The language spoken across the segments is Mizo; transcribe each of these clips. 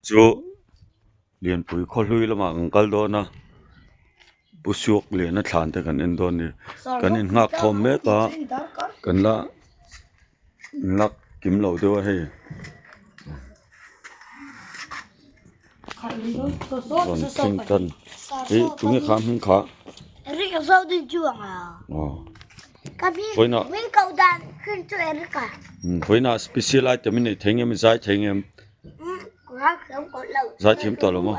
Chu lianpui khaw hlui lamah kan kal dawn a pu suak liana thlan te kan en dawn a ni kan in nghak khawm mek a kan la lak kim lo deuh a hei rawn thleng tan ih tunge kha hming kha aw vawiinah vawiinah special item i nei thei ngem i zai thei ngem. Zaithiam tawh lo maw?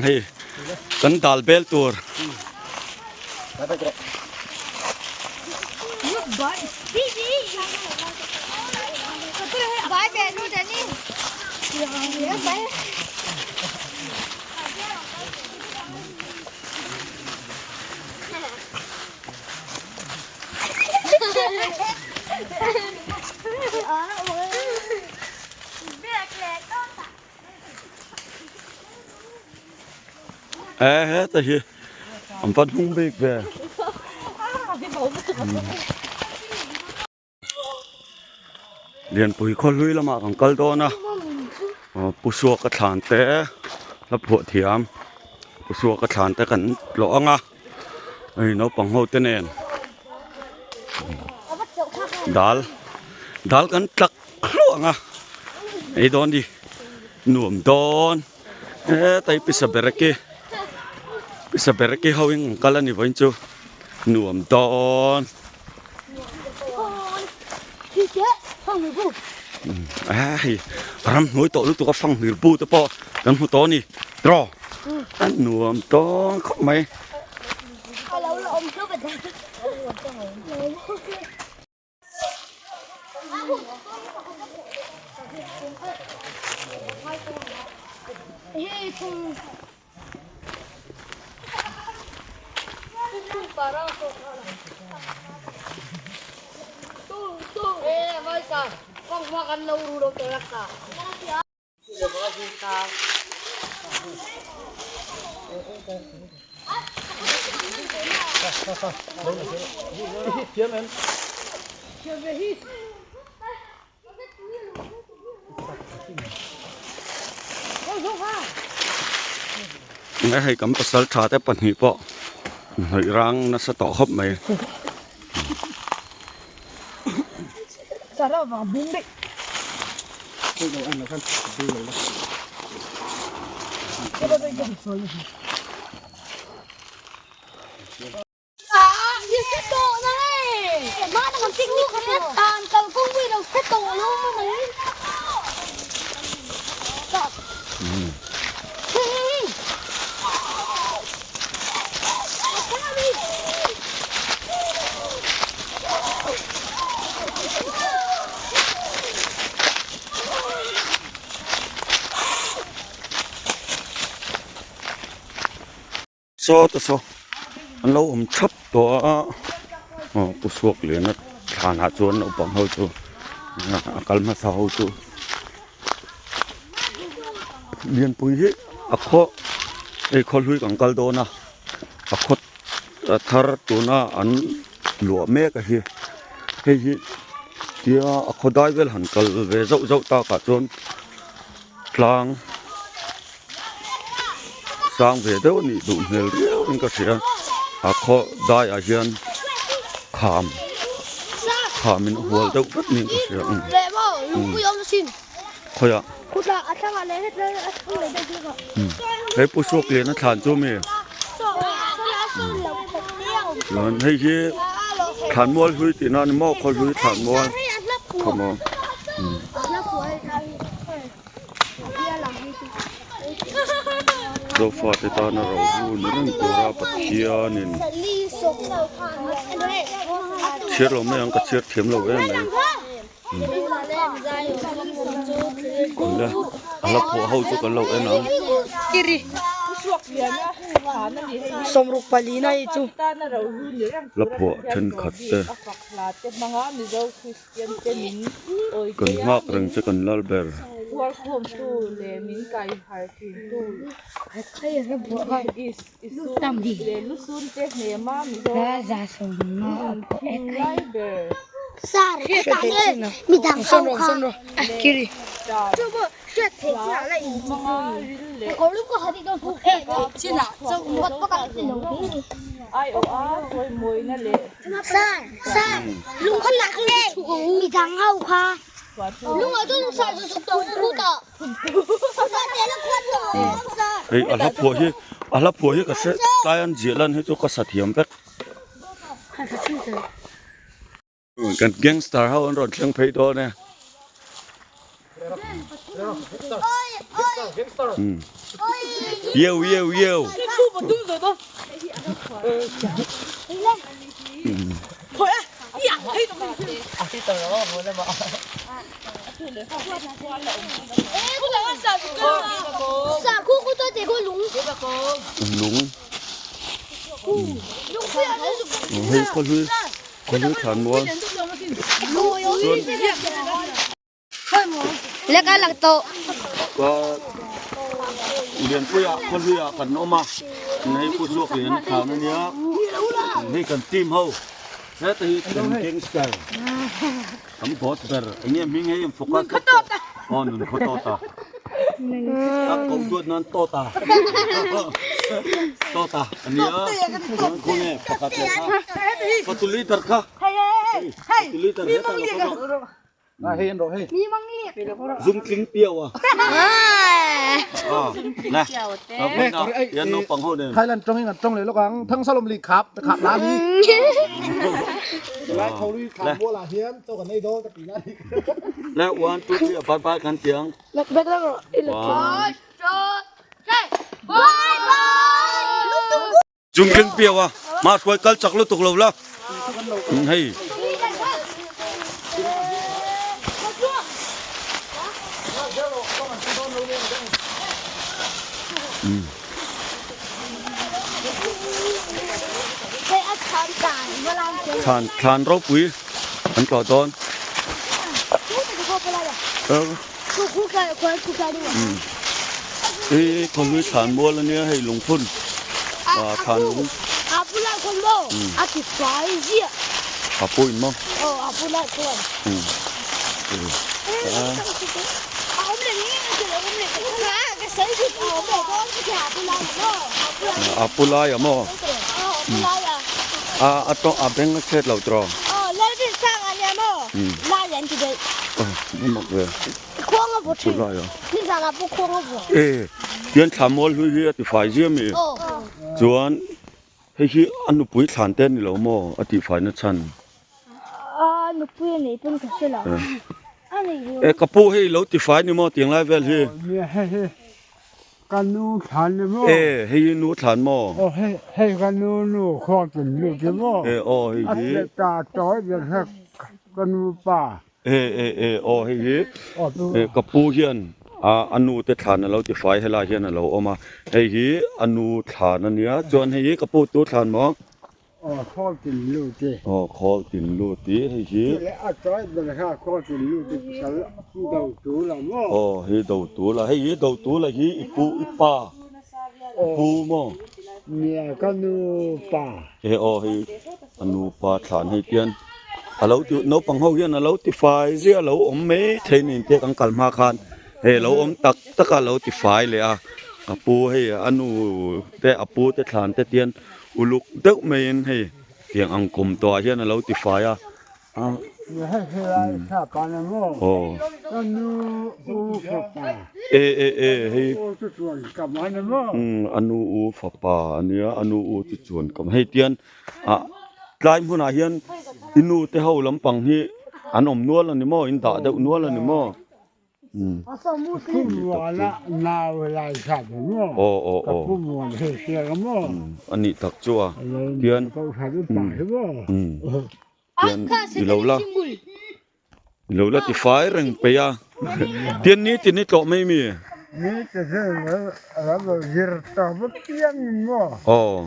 Hei kan dal bel tur. E heta hi an va hnung bik ve. Lianpui khaw hlui lamah kan kal dawn a Pu Suaka thlan te hla phuah thiam Pu Suaka thlan te kan tlawh ang a hei naupang ho te nen dal dal kan tlak hluah ang a ei dawn ni nuam dawn hetai pisa beraki pisa beraki ho in an kal a ni vawiin chu nuam dawn. Hei ramhnuai tawh lutuk a fanghmir bu te pawh kan hmu tawh a ni tiraw a nuam dawn khawp mai. Nge hei kan pasal tha te pahnih pawh hnawih rang nasa tawh khawp mai. Saw te saw an lo awm thap tawh a aw pu suak lian a thlan ah chuan naupang ho chu a kal hmasa ho chu lianpui hi a khaw hei khaw hlui kan kal dawn a a khaw thar tuna an luah mek a hi hei hi tia a khaw dai vel han kal ve zauh zauh tak ah chuan tlang sang ve deuh a nih duh hmel riau in ka hria a khaw dai ah hian kham kham in a hual deuh vek niin ka hria khawiah he pu suak lian a thlan chu mi chuan hei hi. Thlanmual hlui tihna a ni maw khaw hlui thlanmual khaw maw. Zofate tana rohlu ni reng tura Pathianin chhiar lo mai ang ka chhiar thiam lo em mai. Khawnge a hla phuah ho chu kan lo en ang. Hla phuah thenkhat te kan nghak reng che kan lal ber. Hei a hla phuah hi a hla phuah hi ka hre tlai an ziah lan hi chu ka sa thiam vek. Kan gangster ho an rawn thleng phei dawn e. Yeu yeu yeu. Lung. Hei khaw hlui khaw hlui thlan mual chuan Ka Lianpuia khaw hluiah kan awm a, hei Pu Zuaklian a thlan a nia, hei kan team ho heta hi kan gangster kan boss ber eng nge hming hei an focus vek tawh aw nun khaw tawt a a koh duat nan tawt a tawt a a nia chuan khawnge pakhat leh kha fatu leader kha fatu leader hetah lo kal rawh. Zum tling piau a. Yan naupang ho nen. Thailand tawng in an tawng leh lawk ang. Thang salawm li khap ta khap la ni. Lai tho lui thlan mual ah hian chaw kan ei dawn ka ti la ni. Le 1 2 3 bye bye kan tiang. Lak bek lak rawh. One. Bye bye. Chung thleng piau a mah hruai kal chak lutuk lo la hei thlan thlan ropui an tlawh dawn Hi khawhlui thlan mual ania hei lungphun ah thlan lung a pawhin maw a pu lai a maw a tawng a beng a chhet lo tawh. E tian thla mual hlui hi a ti fai zia mi chuan hei hi a nupui thlan te a ni lo maw a tih fai na chhan e ka pu hei lo ti fai ni maw tiang lai vel hi. Ka nu thlan ni maw? E, hei hi nu thlan maw? Aw, hei, hei ka nu nu khuang tum lut ni maw? E, aw, hei hi. A ta tawi ber kha ka nu pa. E, e, e, aw, hei hi. E, ka pu hian a a nu te thlan a lo ti fai helai hian a lo awm a. Hei hi a nu thlan a nia, chuan hei hi ka pu tu thlan maw? Aw khawl tin lut i. Aw khawl tin lut i hei hi. Chu leh a tawi ber kha khawl tin lut i pasal do tu la maw. Aw hei do tu la hei hi do tu la hi i pu i pa i pu maw. Nia ka nu pa. E aw hei a nu pa thlan hei tian a lo ti naupang ho hian a lo ti fai ziah a lo awm mai thei nen te kan kal hma khan hei a lo awm tak tak a lo ti fai leh a ka pu hei a nu te a pu te thlan te tian. Uluk deuh maiin hei tiang ang kum tawhah hian a lo ti fai a. E e e hei a nu u fapa a nia a nu u chu chuan kam hei tian ah. Tlai hmunah hian i nu te ho lampang hi an awm nual a ni maw? In dah deuh nual a ni maw? Aw aw aw a nih tak chu a tian tian i lo la i lo la ti fai reng peih a tian ni tin i tlawh mai mi aw.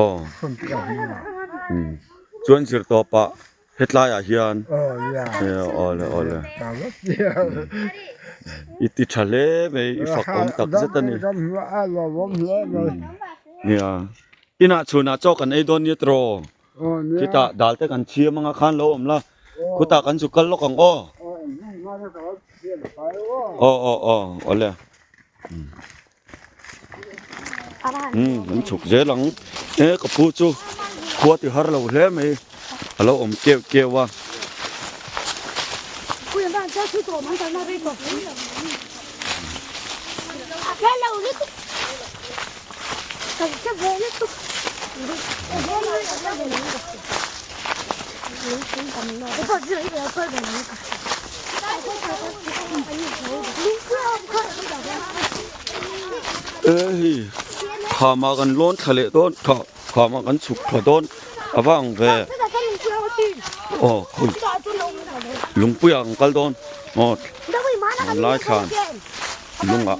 Aw chuan zirtawp ah hetlai ah hian aw le aw le i ti tha hle mai i fak awm tak zet a ni nia inah chhunah chaw kan ei dawn nia tiraw chutah dal te kan chhiam anga khan lo awm la khutah kan zu kal lawk ang aw aw aw aw aw le. Umm an chhuk zel ang e ka pu chu khua ti har lo hle mai a lo awm keuh keuh a. E hei khama kan lawn thla leh dawn kha khama kan chhuk thla dawn a va ang ve aw khawi lungpuiah kan kal dawn aw lai thlan lungah.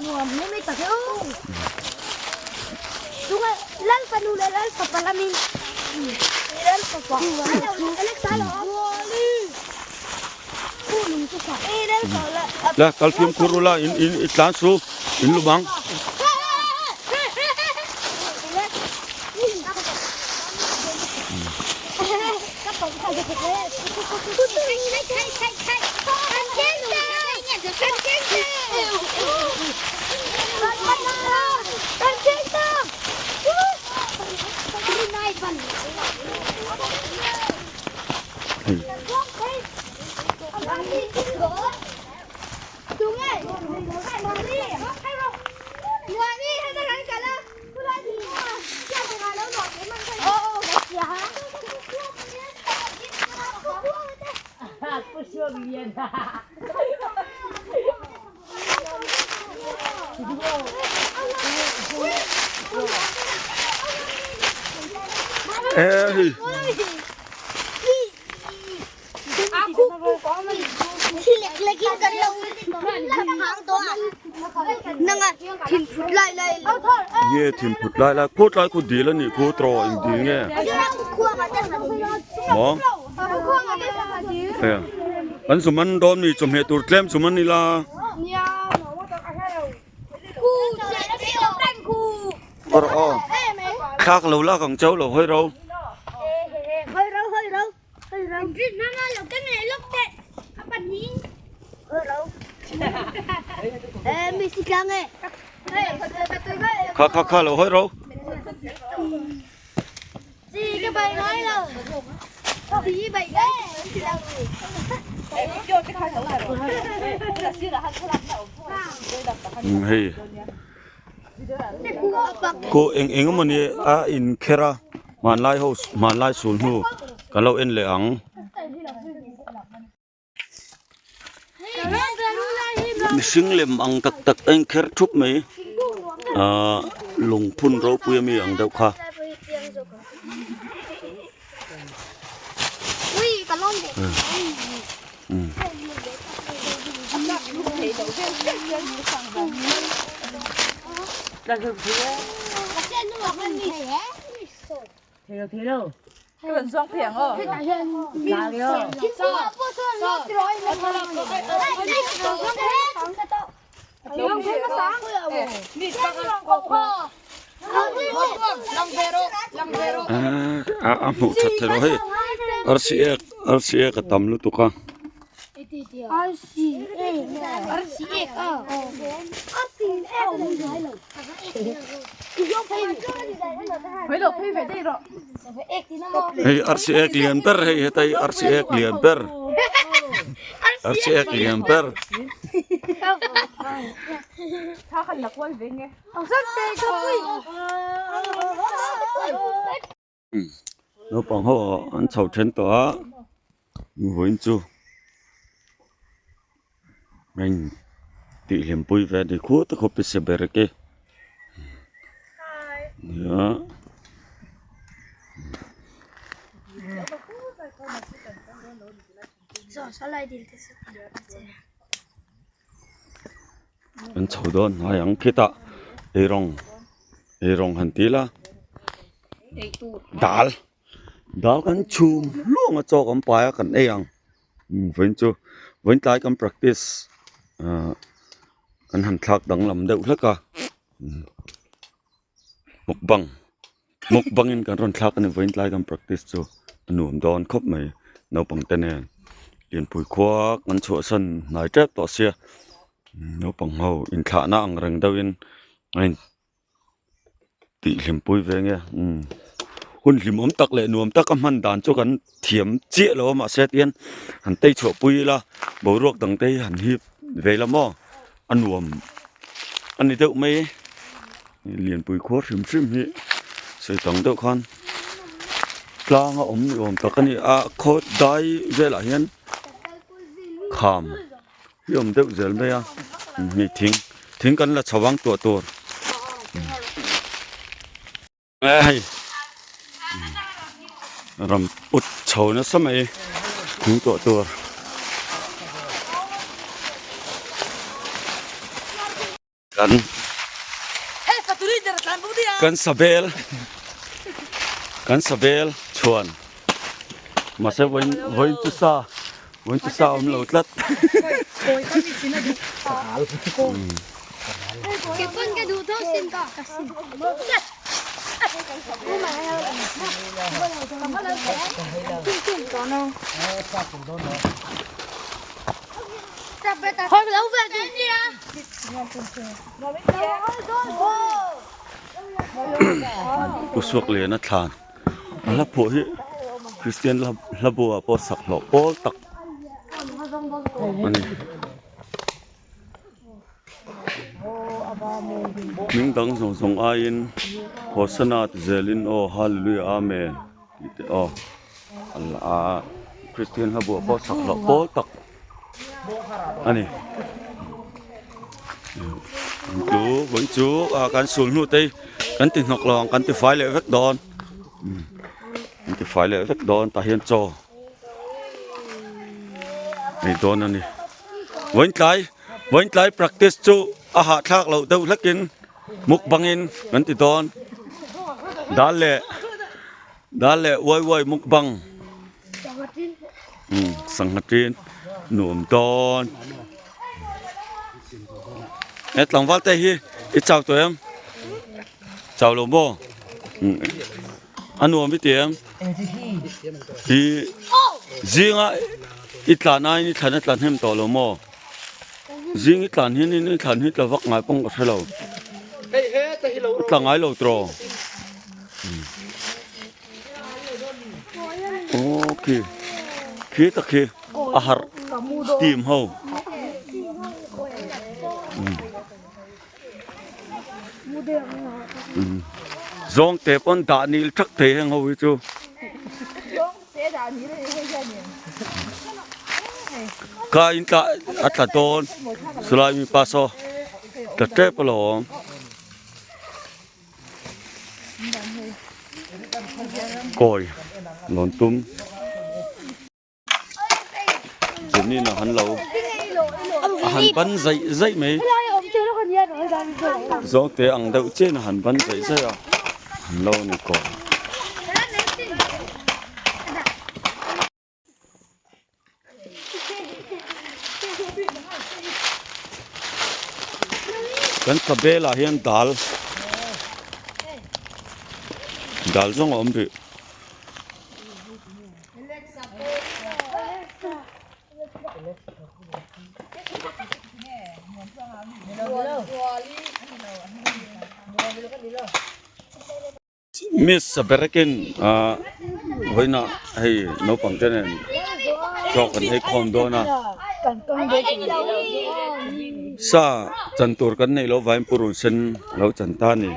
La kal fimkhur ula in in i tlan su in lu bang. Nge thin phut lai lai khawt lai khu dil a nih khu tawh eng dil nge maw an zu man dawn mi chawhmeh tur tlem chu man ila. Rawh aw thlak lo lak ang chauh lo hawi ro. Kha kha kha lo hawi ro. Hei ko eng eng emawni a inkher a hmanlai ho hmanlai sul hnu kan lo en leh ang. Mihring lem ang tak tak a inkher thup mai ahh lungphun ropui ami ang deuh kha. A hmuh that theih loh hei arsi ek arsi ek a tam lutuk a. Hei arsi ek lian ber hei heta hi arsi ek lian ber arsi ek lian ber. Naupang ho an chho then tawh a vawiin chu eng tih hlimpui ve a ni khut a khawp i se ber ke nia. An chho dawn hnai ang khitah eirawng eirawng han ti ila dal dal kan chhum hluang a chaw kan pai a kan ei ang vawiin chu vawiin tlai kan practice ahh kan han thlak danglam deuh hlek a mukbang mukbang in kan rawn thlak a ni vawiin tlai kan practice chu a nuam dawn khawp mai naupang te nen lianpui khua kan chhuahsan hnai tep tawh sia naupang ho inthlahna ang reng deuh in a in tih hlimpui ve nge umm hun hlimawm tak leh nuam tak a hman dan chu kan thiam chiah lo a mahse tihian han tei chhuah pui ila boruak dang te hi han hip ve ila maw a nuam a ni deuh mai lianpui khuar hrim hrim hi sawi tang deuh khan tlang a awm ni awm tak a ni a khaw dai velah hian kham hi awm deuh zel mai a hei thing thing kan la chho ang tuah tur hei ram put chho nasa mai thing tuah tur. Kan kan sabel kan sabel chhuan mahse vawiin vawiin chu sa vawiin chu sa awm lo tlat. Usuak lian a thlan a hla phuah hi Kristian hla bu ah pawh sak hlawh pawl tak a ni. Hming dang zawng zawng aiin Hosana ti zelin aw Hallelujah Amen tih te aw a Kristian hla buah pawh sak loh pawl tak a ni. Chu vawi chu kan sul hnu te hi kan ti hnawk lo ang kan ti fai leh vek dawn kan ti fai leh vek dawn tah hian chaw ei dawn a ni. Vawiin tlai vawiin tlai practice chu a hahthlak loh deuh hlekin mukbang in kan ti dawn dal leh dal leh uai uai mukbang umm sangha tin nuam dawn he tlangval te hi i chau tawh em chau lo maw umm a nuam i ti em i zinga i tlan aiin i thlan a tlan hnem tawh lo maw zing i tlan hian in i thlan hi tla vak ngai pawng ka hre lo i tla ngai lo tawh aw khi khi tak khi a harh team ho. Zawngte pawn dah nil thak thei heng ho hi chu. Ka in tla a tla dawn chulai mipa saw tla tep alawm. Kawi lawn tum. Chunin a han lo a han ban zaih zaih mai zawngte ang deuh chiahin a han ban zaih zaih a an lo ni kawh. Kan sabelah hian dal dal zawng a awm rih. Miss Saberekin ah vawiinah hei naupang te nen chaw kan ei khawm dawn a. Sa chan tur kan neih loh vangin purun sen a lo chan ta a ni.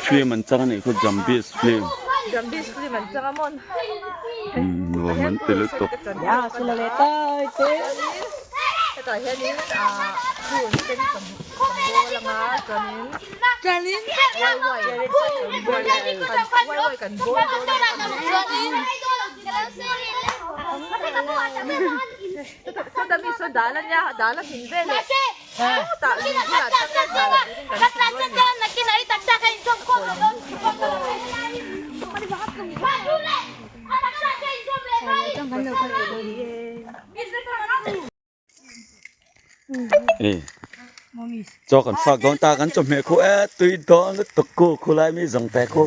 Film an chang a nih khu Zombies film. Zombies film an chang a maw? Nuam an ti lutuk. Hetah hianin phone sen kan bawl anga chuanin waiwai waiwai kan bawl dawn a. Sawta mi saw dal a nia dal a hmin veleh sawtah lui bulah chuan dal a turin kan chhuk dawn a ni. Chaw kan fak dawn ta kan chawhmeh khu e tui dawn lutuk khu khulai mi zawng te khu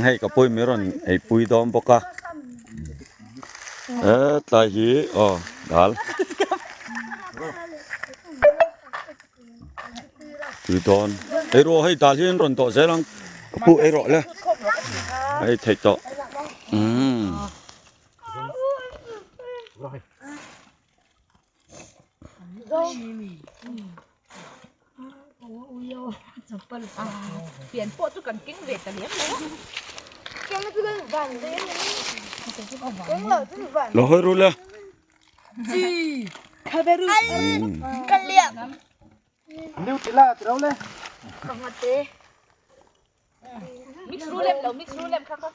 hei ka pui mi rawn ei pui dawn bawk a e tlai hi aw dal tui dawn ei rawh hei dal hi an rawn dawh zel ang ka pu ei rawh le ei theih tawh umm. Pian pawh chu kan keng ve ta lem lo a. Lo hawi ru le. Mix ru lem lo mix ru lem kha kha.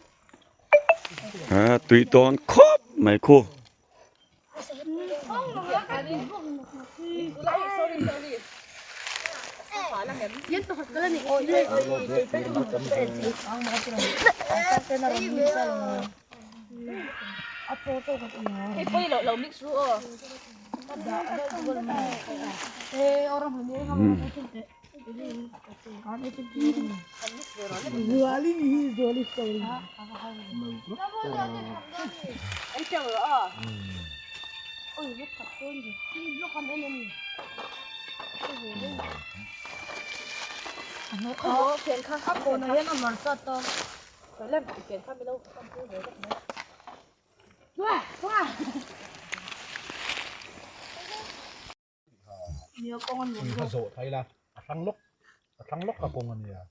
Ha tui tawn khawp mai khu. Hei pawh i lo mix ru aw.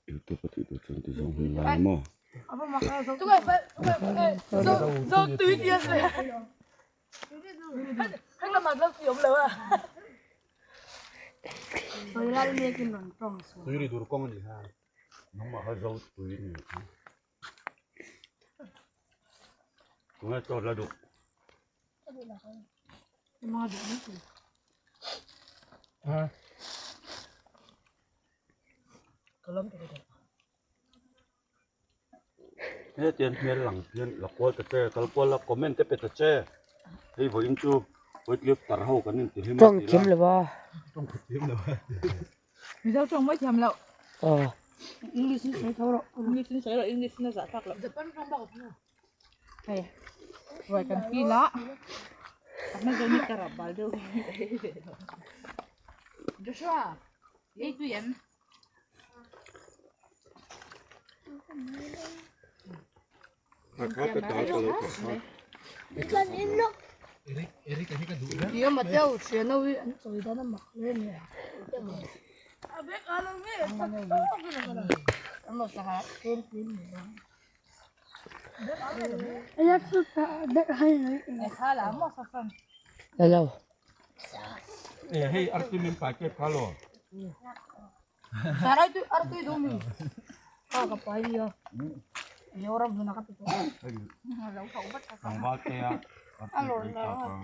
YouTube a tih tur chuan ti zawng hun lai maw. Nangmah kha zo tui ni. Tunge chaw la duh. He tian hmel lang hian la kual ta che kal kual la comment te pe ta che hei vawiin chu weight lifter ho kan inti hlim a ti la. Mizo tawng mai thiam loh. English in sawi tho rawh. English in sawi rawh English in a zah tak loh. Japan rawng bak a Hei ruai kan feel a. A hma zawng hi ka rap bal deuh hi ka hei ve lo. Joshua ei tui em? Hei artui min pai tep kha lo. Tlangval te a artui tui tak ang.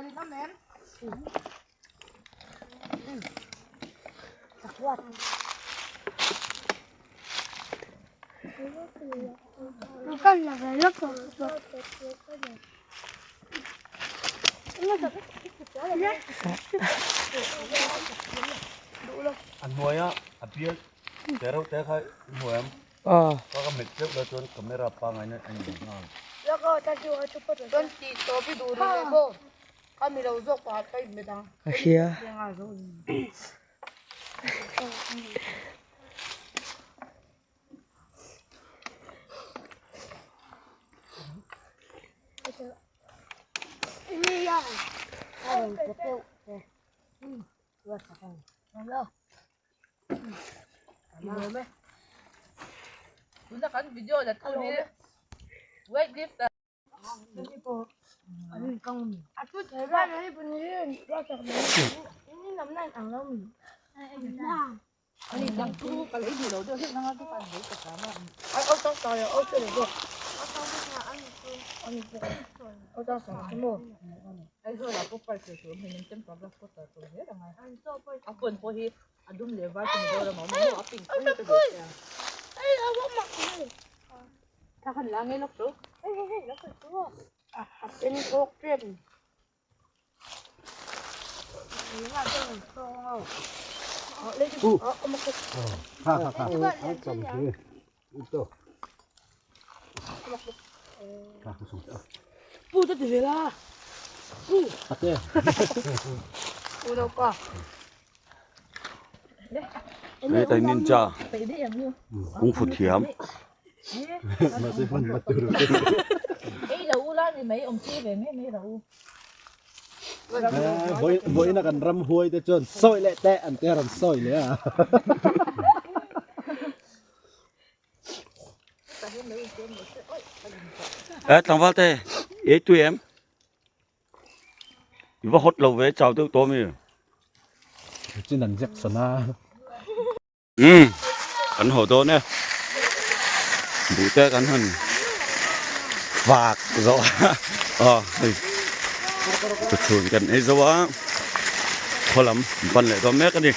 A hnuaia a bial te reuh te kha i hmu em? Ka ka met zeuh la chuan camera pangngai a in nghal. Ka hria. Tuna kan video la tu hi weight lift Hei tai ninja kung fu thiam. Vawiin a kan ram huai te chuan sawi leh teh an tia rawn sawi leh a. Eh tlangval te ei tui em? I va hot lo ve chau deuh tawh mi. Chin an Jackson a. Umm kan haw dawn e buh te kan han fak zawh a aw hei chhun kan ei zo a khaw lam ban leh dawn mek a ni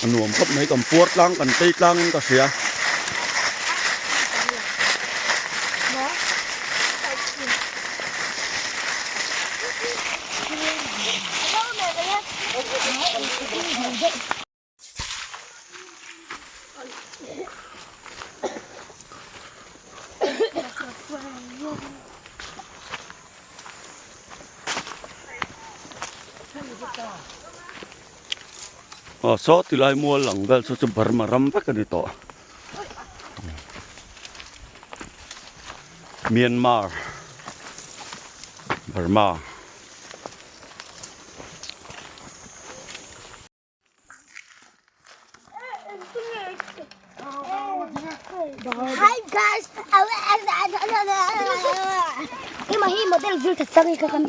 a nuam khawp mai kan puar tlang kan tei tlang in ka hria. Aw saw ti lai mual ang vel saw chu Burma ram vek a ni tawh Myanmar Burma. Hi guys. Ima hi model zir ta sang ka kan.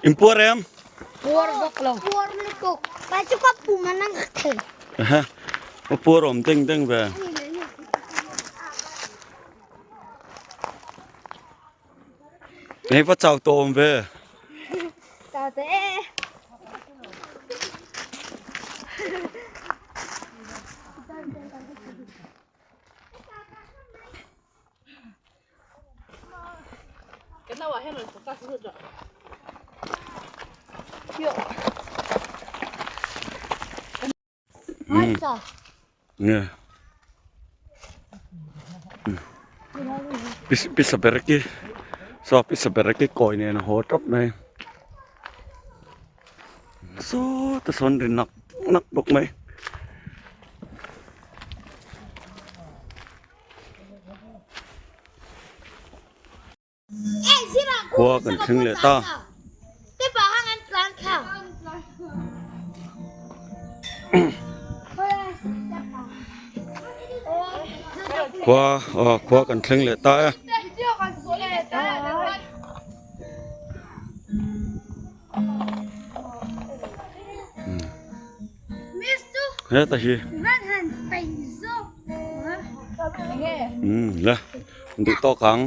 In puar em? Puar vak lo. Puar lutuk. Ka chu ka pum an ang thei. Aha. A puar awm deng deng ve. Hei va chau tawh awm ve. Chau teh e. Pisa ber khi saw pisa ber khi kawi nen a haw tawp mai sawta sawn ri nak nak bawk mai. Khua kan thleng leh ta. Khua aw khua kan thleng leh ta e. Heta hi. Umm le duh tawk ang.